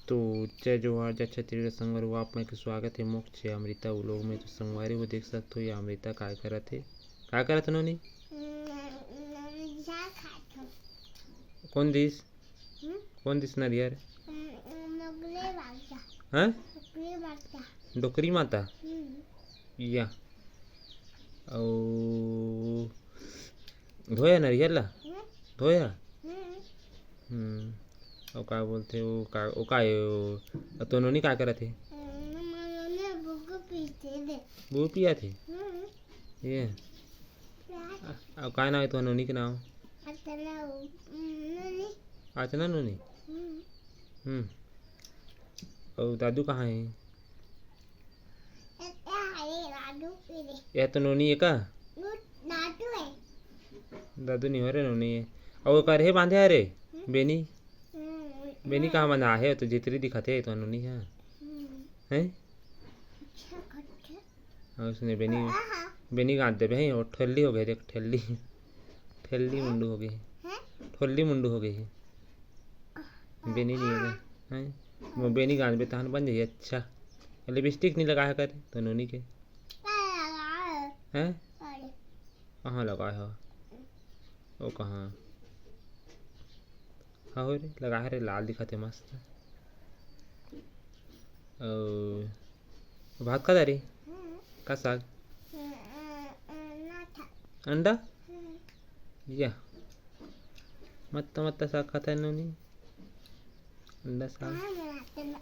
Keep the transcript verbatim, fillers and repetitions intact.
तो जय जोहार, जय छत्तीसगढ़ संगवारी हो, आप मन के स्वागत हे मोर channel अमृता vlog में। तो संगवारी हो, देख सकत हो, ये अमृता काय करत हे? काय करत हे नोनी? नरियर खात हूँ। कौन दिस? हम्म? कौन दिस नरियर? हम्म, नगले बाजा। हाँ? नगले बाजा। डोकरी माता? हम्म। या। अउ धोया नरियर ला? हम्म। धोया? हम्म। हम्म। अउ का बोलथे, ओ का, ओ का ए, ओ, अउ तो नोनी का करत हे? हम्म, मम्मी बुक पीते दे। बुक पियाथे? हम्म। ये। प्यार। अउ का नाम हे तो नोनी के नाम? अर्चना, हम्म, नोनी। अर्चना नोनी? हम्म। हम्म। अउ दादू कहाँ हे? ए, ए, ए, दादू पीले। ये तो नोनी हे का? नू-, दादू हे। दादू नहीं हो रे, नोनी हे। अउ ओकर हे बांधे हरे? हम्म। बेनी? हम्म, बेनी हम्म। कहाँ बांधा हे? तो जितरी दिखत हे, तो नोनी हे। हम्म। हैं? अच्छा, अच्छा। अउ उसने बेनी, आहा। बेनी गांध देबे, हैं? वो ठेल्ली हो गए, देख, ठेल्ली। ठेल्ली हैं? मुंडू हो गए। हैं? ठोल्ली मुंडू हो गए। बेनी नहीं हो गए। हैं? वो बेनी गांध बे तहन बन जाइए, अच्छा। लिपस्टिक नहीं लगाया कर, तो नोनी के। का लगाए? हैं? अरे। कहाँ लगाए हो? ओ कहाँ? हाँ हो रे, लगा हे रे, लाल दिखत हे मस्त। अउ भात का दारी? हम्म। का साग? हम्म, अ, अ, ना था। अंडा? हम्म। या। मत्ता मत्ता साग खाता है नोनी। अंडा साग। कहाँ बनाते हैं?